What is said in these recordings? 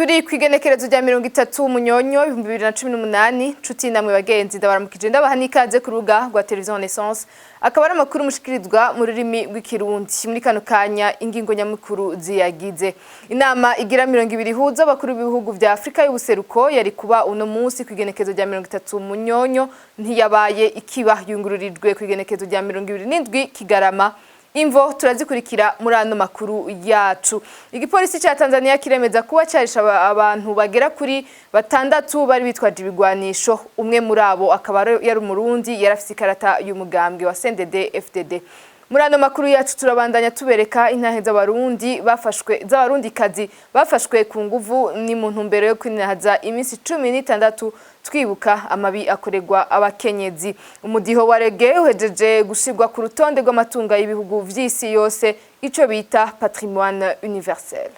Turi ku igenekerezo rya 30 Munyonyo 2018. Nshuti namwe bagenzi, ndabaramukije, ndabaha n'ikaze ku rubuga rwa Televiziyo Renaissance. Akaba ari amakuru mushikirizwa mu rurimi rw'Ikirundi. Muri kano kanya, ingingo nyamukuru ziyagize: inama igira 20 ihuza abakuru b'ibihugu vya Afrika y'ubuseruko yari kuba uno munsi ku igenekerezo rya 30 Munyonyo ntiyabaye ikiba, yungururijwe ku igenekerezo rya 27 Kigarama. Imvo turazikurikira muri ano makuru yacu. Igipolisi ca Tanzania kiremeza kuba carishe abantu bagera kuri batandatu bari bitwaje ibigwanisho. Umwe muri abo akaba yari Umurundi, yari afise ikarata y'umugambwe wa CNDD FDD. Muri ano makuru yacu turabandanya tubereka intahe z'Abarundi bafashwe, z'Abarundikazi bafashwe ku nguvu. Ni mu ntumbero yo kwinahaza iminsi 16 twibuka amabi akorerwa abakenyezi. Umudiho wa reggae uhejeje gushirwa ku rutonde rw'amatunga y'ibihugu vy'isi yose, ico bita patrimoine universel.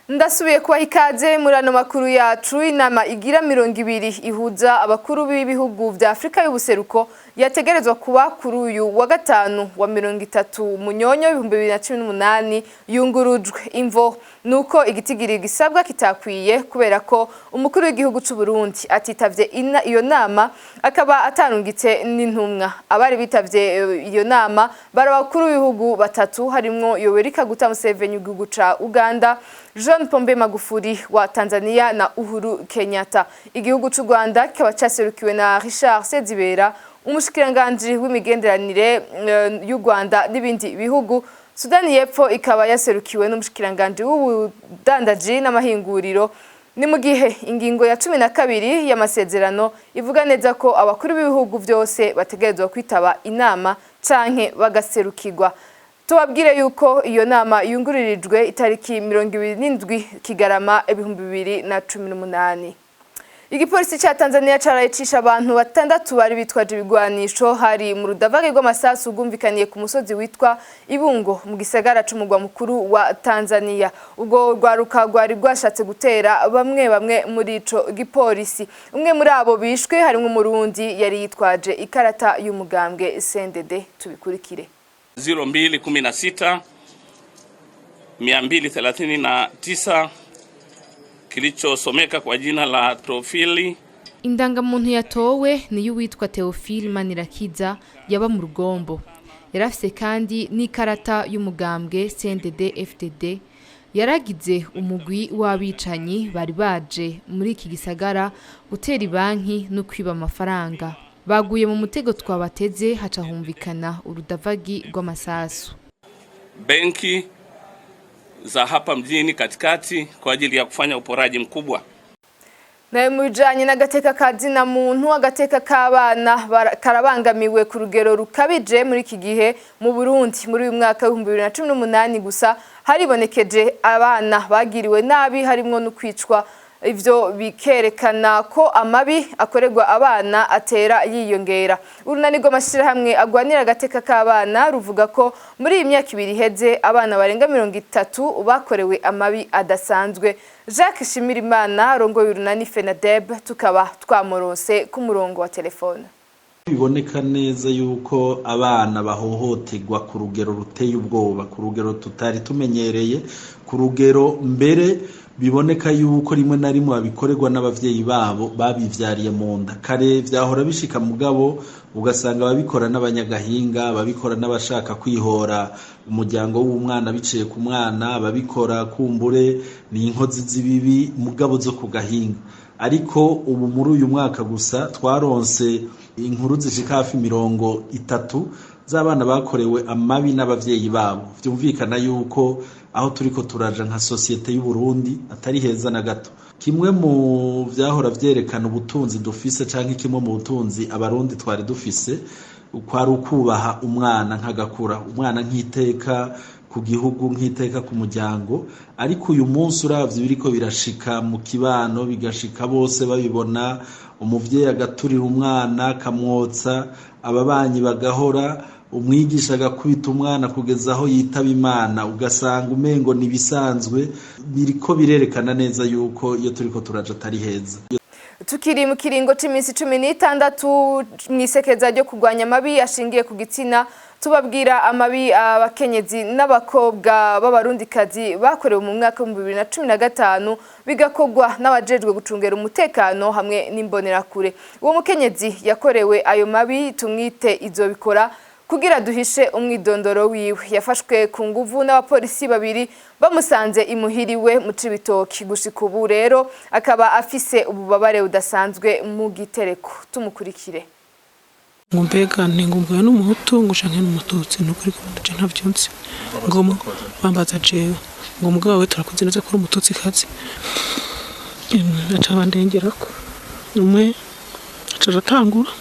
Ndasubiye kubaha ikaze muri ano makuru yacu. Inama igira 20 ihuza abakuru b'ibihugu vya Afrika y'ubuseruko yategerezwa kuba kuri uyu wa gatanu wa 30 Munyonyo 2018 yungurujwe. Imvo nuko igitigiri gisabwa kitakwiye, kubera ko umukuru w'igihugu c'u Burundi atitavye iyo nama, akaba atarungitse n'intumwa. Abari bitavye iyo nama bari abakuru b'ibihugu batatu, harimwo Yoweri Kaguta Museveni w'igihugu ca Uganda, John Pombe Magufuli wa Tanzania na Uhuru Kenyatta. Igihugu c'u Rwanda kikaba caserukiwe na Richard Sezibera, umushikiranganji w'imigenderanire y'u Rwanda n'ibindi bihugu. Sudani y'Epfo ikaba yaserukiwe n'umushikiranganji w'ubudandaji n'amahinguriro. Ni mu gihe ingingo ya 12 y'amasezerano ivuga neza ko abakuru b'ibihugu vyose bategerezwa kwitaba inama canke bagaserukirwa. Tubabwire yuko iyo nama yunguririjwe itariki 27 Kigarama 2018. Igipolisi ca Tanzania caraye cishe abantu batandatu bari bitwaje ibigwanisho. Hari mu rudavage rw'amasasu rwumvikaniye ku musozi witwa Ibungo mu gisagara c'umugwa mukuru wa Tanzania. Ubwo rwaruka rwari rwashatse gutera bamwe bamwe muri ico gipolisi. Umwe muri abo bishwe harimwo Umurundi yari yitwaje ikarata y'umugambwe CNDD. Tubikurikire. 0216 239 kilichosomeka kwa jina la Teofili. Indangamuntu yatowe ni y'uwitwa Theophile Manirakiza, yaba mu Rugombo. Yari afise kandi n'ikarata y'umugambwe CNDD FDD. Yaragize umugwi w'abicanyi bari baje muri iki gisagara gutera ibanki no kwiba amafaranga. Baguye mu mutego twabateze, haca humvikana urudavagi rw'amasasu. Benki za hapa mjini katikati kwa ajili ya kufanya uporaji mkubwa. Nayo mu bijanye n'agateka ka zina muntu, agateka k'abana karabangamiwe ku rugero rukabije muri iki gihe mu Burundi. Muri uyu mwaka w'2018 gusa haribonekeje abana bagiriwe nabi, harimwo no kwicwa. Ivyo bikerekana ko amabi akorerwa abana atera yiyongera. Urunani rw'amashirahamwe agwanira agateka k'abana ruvuga ko muri iyi myaka 2 iheze abana barenga 30 bakorewe amabi adasanzwe. Jacques Shimirimana arongoye urunani FENADEB, tukaba twamurose ku murongo wa telefone. Biboneka neza yuko abana bahohoterwa ku rugero ruteye ubwoba, ku rugero tutari tumenyereye, ku rugero mbere biboneka yuko rimwe na rimwe babikorerwa n'abavyeyi babo babivyariye mu nda. Kare vyahora bishika, mugabo ugasanga ababikora n'abanyagahinga, ababikora n'abashaka kwihora umuryango w'umwana biciye ku mwana, ababikora kumbure ni inkozi z'ibibi mugabo zo ku gahinga. Ariko ubu muri uyu mwaka gusa twaronse inkuru zishika hafi 30 z'abana bakorewe amabi n'abavyeyi babo. Vyumvikana yuko aho turiko turaja nka sosiyete y'u Burundi atari heza na gato. Kimwe mu vyahora vyerekana ubutunzi dufise, canke kimwe mu butunzi Abarundi twari dufise, kwari ukubaha umwana nk'agakura, umwana nk'iteka ku gihugu, nk'iteka ku muryango. Ariko uyu munsi uravye ibiriko birashika mu kibano, bigashika bose babibona, umuvyeyi agaturira umwana akamwotsa, ababanyi bagahora, umwigisha agakubita umwana kugeza aho yitaba Imana, ugasanga umengo nibisanzwe, biriko birerekana neza yuko iyo turiko turaja atari heza. Tukiri mu kiringo c'iminsi 16 mw'isekeza ryo kurwanya amabi ashingiye ku gitsina. Tubabwira amabi abakenyezi n'abakobwa b'abarundikazi bakorewe mu mwaka wa 2015, bigakorwa n'abajejwe gucungera umutekano hamwe n'imbonerakure. Uwo mukenyezi yakorewe ayo mabi, tumwite Izobikora kugira duhishe umwidondoro wiwe, yafashwe ku nguvu n'abapolisi babiri bamusanze imuhiriwe mu Cibitoki. Gushika ubu rero akaba afise ububabare budasanzwe mu gitereko. Tumukurikire. Ngo mbega ntingumbwa n'umuhutu ngo canke n'umututsi? Nukuri ko je ntavyo nzi. Ngo bambaza jewe ngo mugabo we turakuzi neza ko uri umututsi kazi. Aca bandengerako, umwe aca aratangura.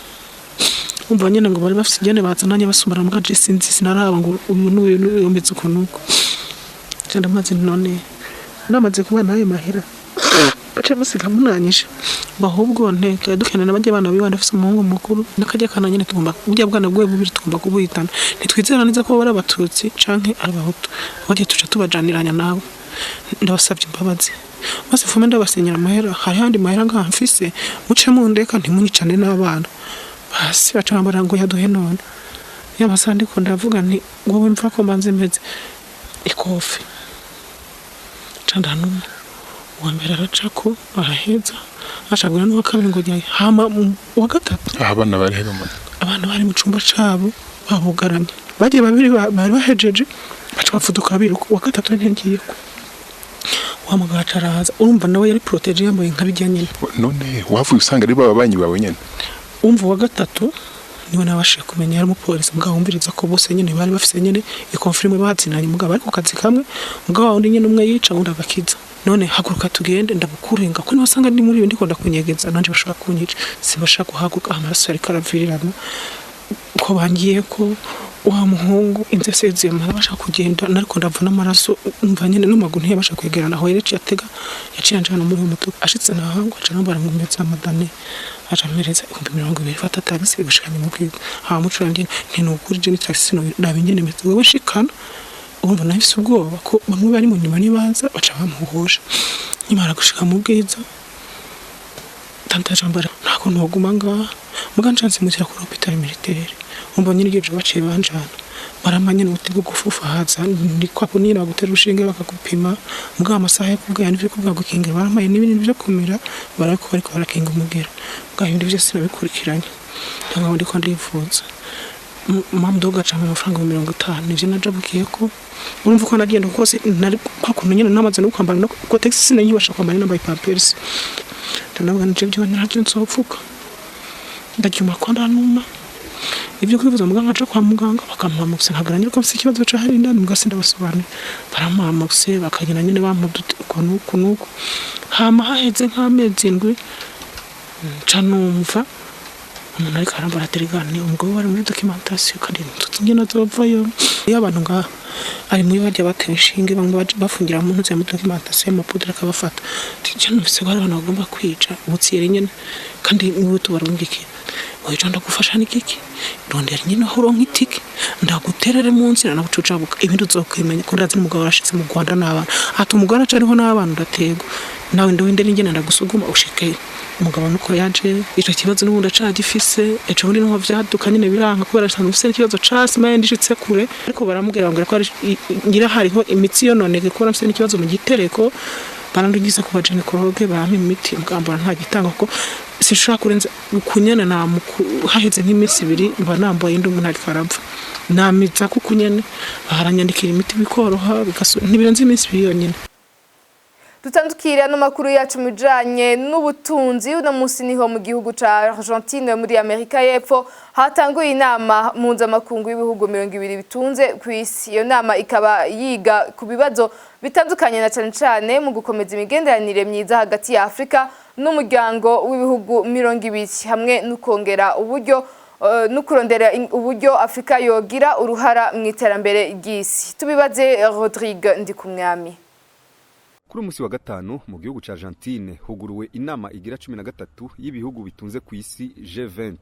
Umva nyene ngo bari bafise ingene bazananye basumana, muga je sinzi, sinaraba ngo uyu n'uyu n'uyu meze uku nuku. Je ndamaze none namaze kubona ayo mahera bace musiga munanyishe, ngo ahubwo nteka dukeneye n'abajya bana biwe. Ndafise umuhungu mukuru n'akajya kana nyene, tugomba burya bwana bwe bubiri tugomba kubuhitana. Ntitwizera neza ko bari abatutsi canke ari abahutu, bagiye tuca tubajaniranya nabo. Ndabasabye imbabazi maze fume ndabasinyira amahera, hari handi mahera ngaha mfise, muce mundeka ntimunyicane n'abana. Basi baca bambara ngo yaduhe. None y'amasaha ndiko ndavuga nti wowe mva ko mbanze meze ikofi, ca ndanuma. Uwa mbere aracako araheza, acagura n'uwa kabiri ngo jyayo, hama uwa gatatu. Aho abana bari he bamaze? Abana bari mu cumba cabo babugaranye. Bagiye babiri bari bahejeje, baca bavuduka biruka. Uwa gatatu ntiyagiyeko, wa mugabo aca araza. Urumva nawe yari protégé, yambaye nka bijya nyene. None wavuye usanga ari baba banyi bawe nyene? Umva, uwa gatatu niwe nabashije kumenya, yari umupolisi. Mugabo wumviriza ko bose nyene bari bafise nyene i conflit, bazinanye, mugabo bari ku kazi kamwe. Mugabo wundi nyene umwe yica undi agakiza. None haguruka tugende, ndabukurenga ko niwasanga ndi muri ibi ndiko ndakunyegeza, nanje bashobora kunyica. Simbasha guhaguruka, amaraso yariko aravirirana ko bangiye ko wa muhungu inzese yuzuye amara kugenda nariko ndava n'amaraso. Umva nyene n'amaguru ntiyabasha kwegerana. Aho rero yatega yaciye anjana muri uwo mutuku. Ashitse nahango aca arambara ngo mpetse amadane, aca ampereza 20,000, fata tagisi gushikanye mu bwiza. Hama mucurangiye nti nukuri je ni taxi no raba ingene meze wewe shikana. Urumva nahise ubwoba ko bamwe bari mu nyuma nibaza baca bamuhosha. Nkimara gushika mu bwiza, tante jambara ntabwo noguma ngaha, muga nshatse mutira kuri hôpital militaire. Umva nyine iryo joro baciye banjana, barampa nyene ubuti bwo gufufahaza, ni kwa kundi nyene bagutera urushinge bakagupima. Mugabo amasaha yo kubwira n'ivyo kubwa gukingira, barampaye n'ibintu vyo kumira, barako bariko barakinga umugera. Mugabo ibindi vyose nabikurikiranye cyangwa ndiko ndivuza. Mama dogo acampa amafaranga 50, nivyo najabukiyeko. Urumva uko nagenda kose nari kwa kuntu nyene namaze no kwambara no kotex, sinanyibasha kwambara, nambaye pampers. Ndanavuga nje byo ntacyo nzopfuka, ndacyuma ko ndanuma ibyo kwivuza. Muganga aca kwa muganga bakamuha amabuse, nkabwira nyine ko mfite ikibazo ca hari indani, mugasi ndabasobanurira, baramuha amabuse, bakagenda nyine bampa uduti uku n'uku n'uku. Hama haheze nk'amezi 7, nca numva umuntu ariko arambara aterigane umugabo bari muri documentation, kandi ntutsi ingene azovayo. Iyo abantu ngaha ari muri barya batewe inshinge, bamwe bafungira mu ntuze muri documentation, y'amapudre akabafata. Je numvise ko hari abantu bagomba kwica ubutsiyeri nyene, kandi niwe tubarungikira. Oya, ndagufasha n'igiki? Rondera nyine aho uronka itike, ndaguterere mu nzira nabucucabuka, ibindi uzokwimenya ko ndazi n'umugabo warashitse mu Rwanda n'abana. Ati umugore aca ariho n'abana, ndategwa nawe ndawinde n'ingene ndagusuguma ushikeyo. Umugabo nuko yaje, ico kibazo n'ubundi acagifise. Ejo bundi niho vyaduka nyene biranka, kubera asanzwe mfise n'ikibazo c'asima, yandishitse kure, ariko baramubwira ngo ko ngira hariho imitsi yononeke, kubera mfise n'ikibazo mu gitereko. Barandungitse ku ba gynécologue, barampa imiti, mugambura nta gitanga kuko sinshobora kurenza ukunyene. Haheze nk'iminsi 2 mba nambaye indi, umuntu ariko arapfa namiza kuko nyene baranyandikira imiti bikoroha, ntibirenze iminsi 2 yonyene. Dutandukira no makuru yacu mu bijanye n'ubutunzi. Uno munsi niho mu gihugu ca Argentine muri Amerika y'Epfo hatanguye inama mpuzamakungu y'ibihugu 20 bitunze ku isi. Iyo nama ikaba yiga ku bibazo bitandukanye, na cane cane mu gukomeza imigenderanire myiza hagati ya Afrika n'umuryango w'ibihugu 20, hamwe no kongera uburyo no kurondera uburyo Afrika yogira uruhara mu iterambere ry'isi. Tubibaze Rodrigue Ndikumwami. Kuri umunsi wa gatanu mu gihugu ca Argentine huguruwe inama igira 13 y'ibihugu bitunze ku isi, G20.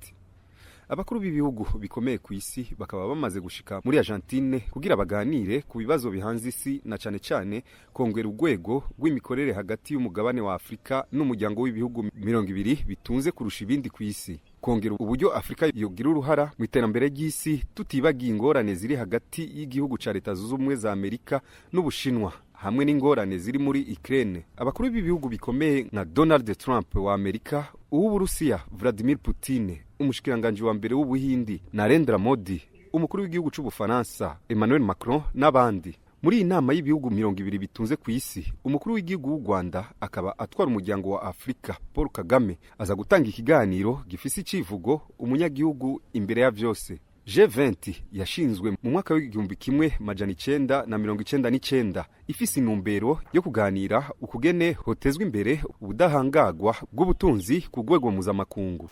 Abakuru b'ibihugu bikomeye ku isi bakaba bamaze gushika muri Argentine kugira baganire ku bibazo bihanze isi, na cane cane kongera urwego rw'imikorere hagati y'umugabane wa Afrika n'umuryango w'ibihugu 20 bitunze kurusha ibindi ku isi. Kongera uburyo Afrika yogira uruhara mu iterambere ry'isi, tutibagiye ingorane ziri hagati y'igihugu ca Leta Zunze Ubumwe za Amerika n'Ubushinwa, hamwe n'ingorane ziri muri Ukraine. Abakuru b'ibihugu bikomeye nka Donald Trump wa Amerika, uw'Uburusiya Vladimir Putin, umushikiranganji wa mbere w'Ubuhindi Narendra Modi, umukuru w'igihugu c'Ubufaransa Emmanuel Macron n'abandi. Muri iyi nama y'ibihugu 20 bitunze ku isi, umukuru w'igihugu w'u Rwanda akaba atwara Umuryango wa Afrika, Paul Kagame, aza gutanga ikiganiro gifise icivugo "Umunyagihugu imbere ya vyose". G20 yashinzwe mu mwaka w'1999, ifise intumbero yo kuganira ukugene hotezwa imbere ubudahangagwa bw'ubutunzi ku rwego mpuzamakungu.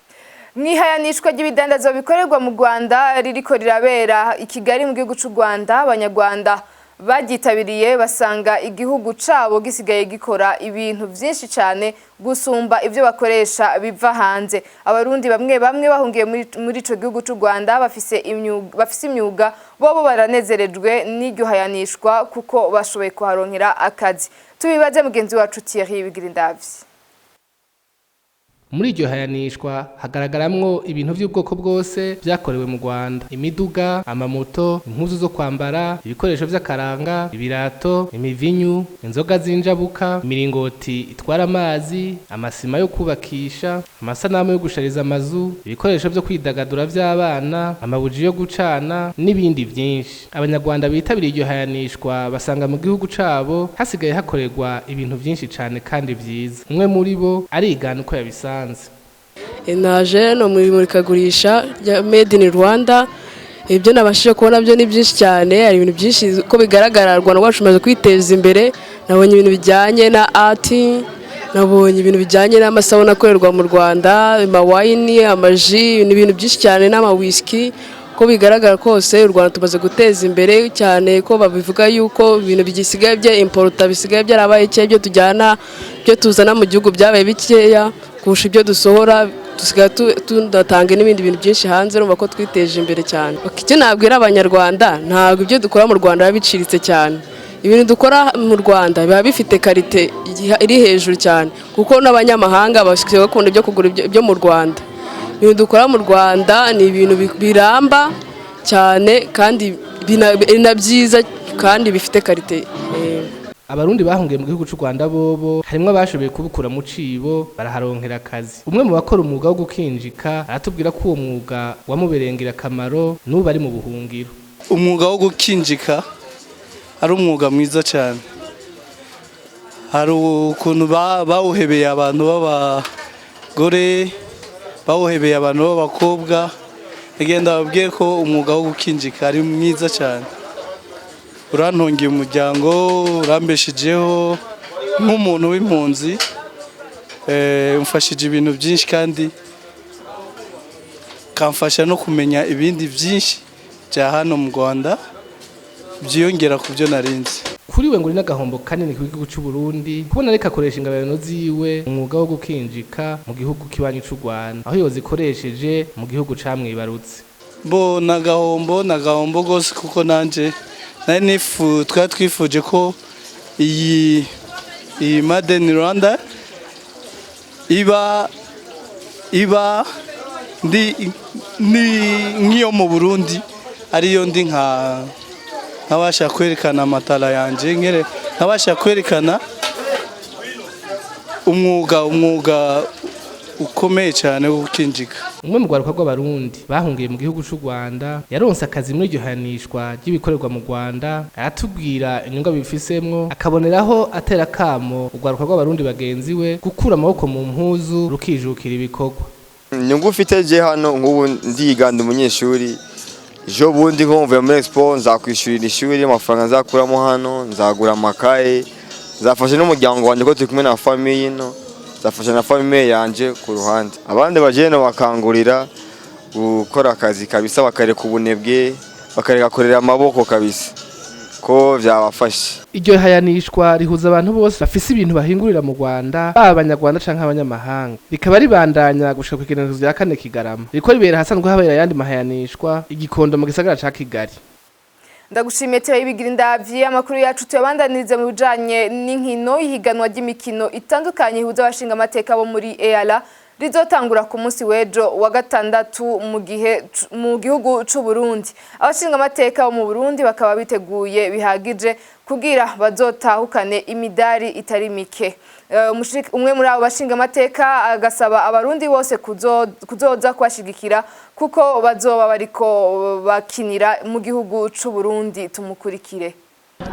Mwihayanishwa ry'ibidandazwa bikorerwa mu Rwanda ririko rirabera i Kigali mu gihugu c'u Rwanda, Abanyarwanda baryitabiriye basanga igihugu cabo gisigaye gikora ibintu vyinshi cane gusumba ivyo bakoresha biva hanze. Abarundi bamwe bamwe bahungiye muri ico gihugu c'u Rwanda bafise imyuga bobo baranezerejwe n'iryo hayanishwa kuko bashoboye kuharonkera akazi. Tubibaze mugenzi wacu Thierry Bigirindavyi. Muri iryo hayanishwa hagaragaramwo ibintu vy'ubwoko bwose vyakorewe mu Rwanda: imiduga, amamoto, impuzu zo kwambara, ibikoresho vy'akaranga, ibirato, imivinyu, inzoga z'injabuka, imiringoti itwara amazi, amasima yo kubakisha, amasanamu yo gushariza amazu, ibikoresho vyo kwidagadura vy'abana, amabuji yo gucana n'ibindi vyinshi. Abanyarwanda bitabiriye iryo hayanishwa basanga mu gihugu cabo hasigaye hakorerwa ibintu vyinshi cane kandi vyiza. Umwe muri bo arigana uko yabisanze. Naje no mu imurikagurisha rya Made in Rwanda. Ibyo nabashije kubona byo ni byinshi cyane. Hari ibintu byinshi uko bigaragara, u Rwanda rwacu rumaze kwiteza imbere. Nabonye ibintu bijyanye na art, nabonye ibintu bijyanye n'amasabune akorerwa mu Rwanda, amawayini, amaji, ni ibintu byinshi cyane, n'amawisiki. Uko bigaragara kose, u Rwanda tumaze guteza imbere cyane, ko babivuga yuko ibintu bisigaye bya importa bisigaye byarabaye bikeya, ibyo tujyana, ibyo tuzana mu gihugu byabaye bikeya kurusha ibyo dusohora. Dusigaye tunatanga n'ibindi bintu byinshi hanze. Urumva ko twiteje imbere cyane. Icyo nabwira Abanyarwanda, ntabwo ibyo dukora mu Rwanda biba biciriritse cyane. Ibintu dukora mu Rwanda biba bifite qualité iri hejuru cyane, kuko n'abanyamahanga basigaye bakunda ibyo kugura ibyo mu Rwanda. Ibintu dukora mu Rwanda ni ibintu biramba cyane kandi na byiza kandi bifite qualité. Abarundi bahungiye mu gihugu c'u Rwanda bobo harimwo abashoboye kubukura mu cibo, baraharonkera akazi. Umwe mu bakora umwuga wo gukinjika aratubwira ko uwo mwuga wamubereye akamaro n'ubu ari mu buhungiro. Umwuga wo gukinjika ari umwuga mwiza cyane. Hari ukuntu bawuhebeye abantu b'abagore, bawuhebeye abantu b'abakobwa. Agenda babwiye ko umwuga wo gukinjika ari mwiza cyane, urantungiye umuryango, urambeshejeho nk'umuntu w'impunzi, umfashije ibintu byinshi kandi kamfasha no kumenya ibindi byinshi bya hano mu Rwanda byiyongera ku byo narinzi. Kuri we ngo ni n'agahombo kanini ku gihugu c'u Burundi kubona ariko akoresha ingabirano ziwe umwuga wo gukinjika mu gihugu kibanyi c'u Rwanda, aho yozikoresheje mu gihugu camwibarutse. Bo nagahombo, nagahombo gose, kuko nanje nari nifu twari twifuje ko iyi Made in Rwanda iba ndi ni nk'iyo mu Burundi, ariyo ndi nkabasha kwerekana amatara yanje, nkabasha kwerekana umwuga ukomeye cyane wo gukinjika. Umwe mu rwaruka rw'Abarundi bahungiye mu gihugu c'u Rwanda yaronse akazi muri iryo hanishwa ry'ibikorerwa mu Rwanda aratubwira inyungu bifisemwo, akaboneraho atera kamo urwaruka rw'Abarundi bagenzi we gukura amaboko mu mpuzu rukijukira ibikorwa. Inyungu ufite je hano, nk'ubu ndiganda umunyeshuri, ejo bundi nko mvuye muri expo nzakwishyurira ishuri, amafaranga nzakuramo hano nzagura amakaye, nzafasha n'umuryango wanjye ko turi kumwe na famille ino, nzafasha na famille yanje ku ruhande. Abandi bajene bakangurira gukora akazi kabisa, bakareka ubunebwe, bakareka kurera amaboko kabisa, ko byabafasha. Iryo hayanishwa rihuza abantu bose bafise ibintu bahingurira mu Rwanda, baba Abanyarwanda canke abanyamahanga, rikaba ribandanya gushika kw'igenekerezo rya 4 Kigarama. Ririko ribera ahasanzwe habera ayandi mahayanishwa, Igikondo mu gisagara ca Kigali. Ndagushimiye Tera Ibigira Indavyi. Amakuru yacu tuyabandaniriza mu bijanye n'inkino. Ihiganwa ry'imikino itandukanye ihuza abashinga amateka bo muri EALA. rizotangura ku munsi w'ejo wa gatandatu mu gihe mu gihugu c'u Burundi. Abashinga amateka bo mu Burundi bakaba biteguye bihagije kugira bazotahukane imidari itari mike. Umwe muri abo bashinga amateka agasaba abarundi bose kuzoza kubashigikira kuko bazoba bariko bakinira mu gihugu c'u Burundi. Tumukurikire.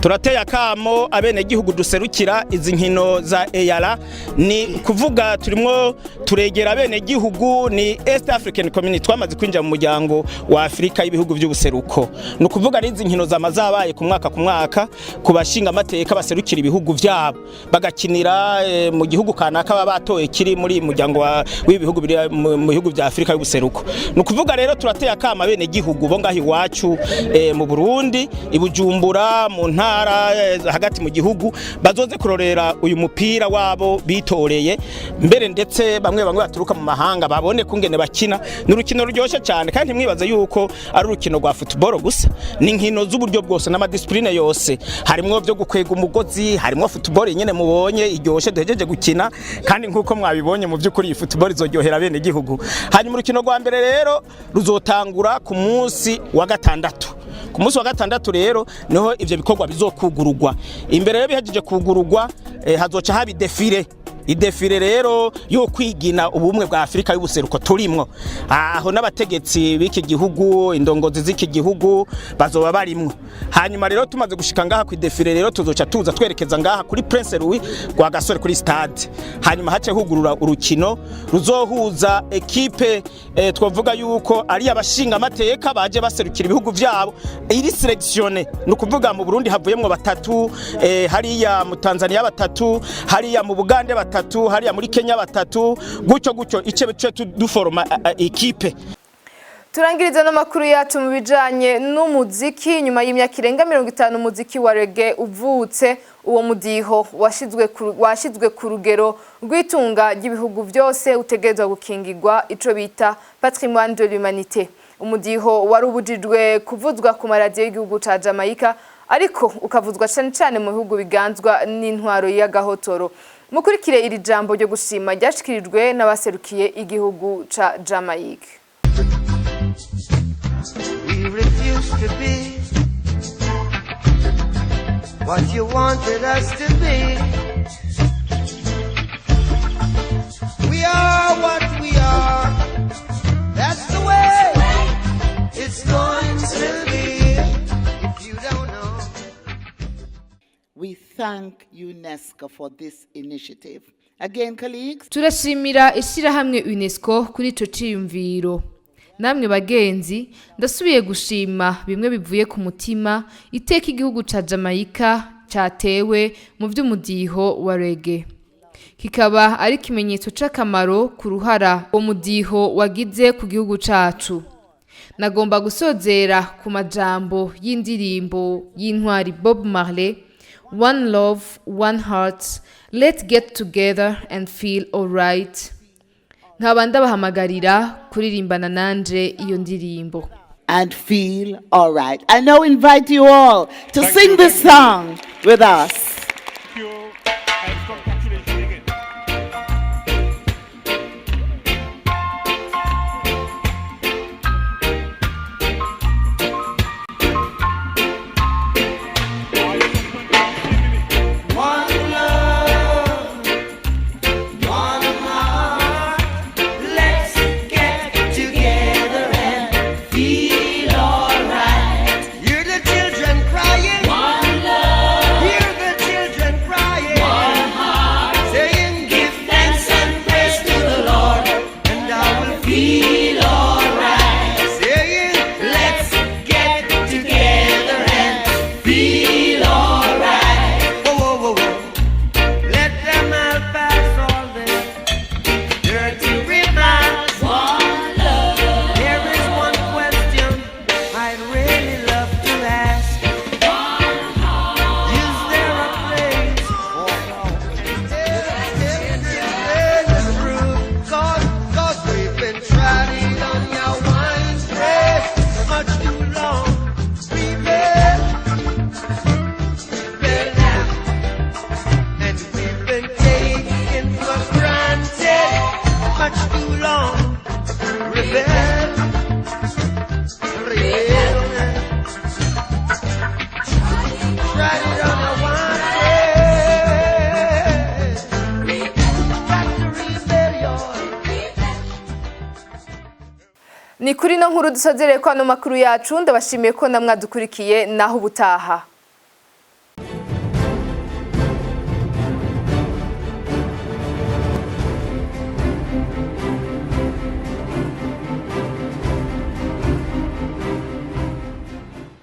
Turateye akamo abenegihugu duserukira izi nkino za EALA, ni kuvuga turimwo turegera abenegihugu, ni East African Community, twamaze kwinjira mu muryango wa Afrika y'ibihugu by'ubuseruko. Ni ukuvuga ari izi nkino zama zabaye ku mwaka ku mwaka ku bashinga amateka baserukira ibihugu vyabo bagakinira mu gihugu kanaka baba batoye kiri muri muryango w'ibihugu biri mu bihugu vya Afrika y'ubuseruko. Ni ukuvuga rero turateye akamo abenegihugu bo ngaho iwacu mu Burundi, i Bujumbura, mu ntara hagati mu gihugu, bazoze kurorera uyu mupira wabo bitoreye mbere, ndetse bamwe bamwe baturuka mu mahanga babone kungene bakina. Ni urukino ruryoshye cyane, kandi ntimwibaze yuko ari urukino rwa football gusa, ni inkino z'uburyo bwose n'amadiscipline yose, harimwo byo gukwega umugozi, harimwo football nyene mubonye iryoshe duhejeje gukina. Kandi nkuko mwabibonye, mu by'ukuri iyi football izoryohera bene gihugu. Hanyuma urukino rwa mbere rero ruzotangura ku munsi wa gatandatu. Ku munsi wa gatandatu rero niho ivyo bikorwa bizokugurugwa. Imbere rero bihejeje kugurugwa, hazoca haba idéfilé. Idéfilé rero yo kwigina ubumwe bwa Afrika y'ubuseruko turimwo, aho n'abategetsi b'iki gihugu, indongozi z'iki gihugu bazoba barimwo. Hanyuma rero tumaze gushika ngaha ku idéfilé rero, tuzoca tuza twerekeza ngaha kuri Prince Louis rwa Gasore, kuri stade, hanyuma hace hugurura urukino ruzohuza ekipe twavuga yuko ari abashinga amateka baje baserukira ibihugu vyabo iri sélectionnée. Ni ukuvuga mu Burundi havuyemwo batatu, hariya mu Tanzania batatu, hariya mu Bugande batatu, hariya muri Kenya batatu, gutyo gutyo, ice bice duforoma ekipe. Turangiriza n'amakuru yacu mu bijanye n'umuziki. Nyuma y'imyaka irenga 50 umuziki wa reggae uvutse, uwo mudiho washizwe ku rugero rw'itunga ry'ibihugu byose utegerezwa gukingirwa, ico bita patrimoine de l'humanité. Umudiho wari ubujijwe kuvuzwa ku maradiyo y'igihugu ca Jamaica, ariko ukavuzwa cane cane mu bihugu biganzwa n'intwaro y'agahotoro. Mukurikire iri jambo ryo gushima ryashikirijwe n'abaserukiye igihugu ca Jamaica. We refuse to be what you wanted us to be. We are what we are. That's the way it's going to be. If you don't know. We thank UNESCO for this initiative. Again, colleagues, Turashimira ishyirahamwe UNESCO kuri ico ciyumviro. Namwe bagenzi, ndasubiye gushima bimwe bivuye ku mutima iteka igihugu ca Jamaica catewe mu vy'umudiho wa reggae, kikaba ari ikimenyetso c'akamaro ku ruhara uwo mudiho wagize ku gihugu cacu. Nagomba gusozera ku majambo y'indirimbo y'intwari Bob Marley: "One love, one heart, let's get together and feel alright." Nkaba ndabahamagarira kuririmbana nanje iyo ndirimbo. And feel all right. I now invite you all to Thank sing you, this thank you. Song with us. Thank you and congratulations again. One love, one heart. Let's get together and feel alright. Hear the children crying. One love. Hear the Ni kuri no nkuru dusozereye ko ano makuru yacu. Ndabashimiye ko namwadukurikiye, naho ubutaha.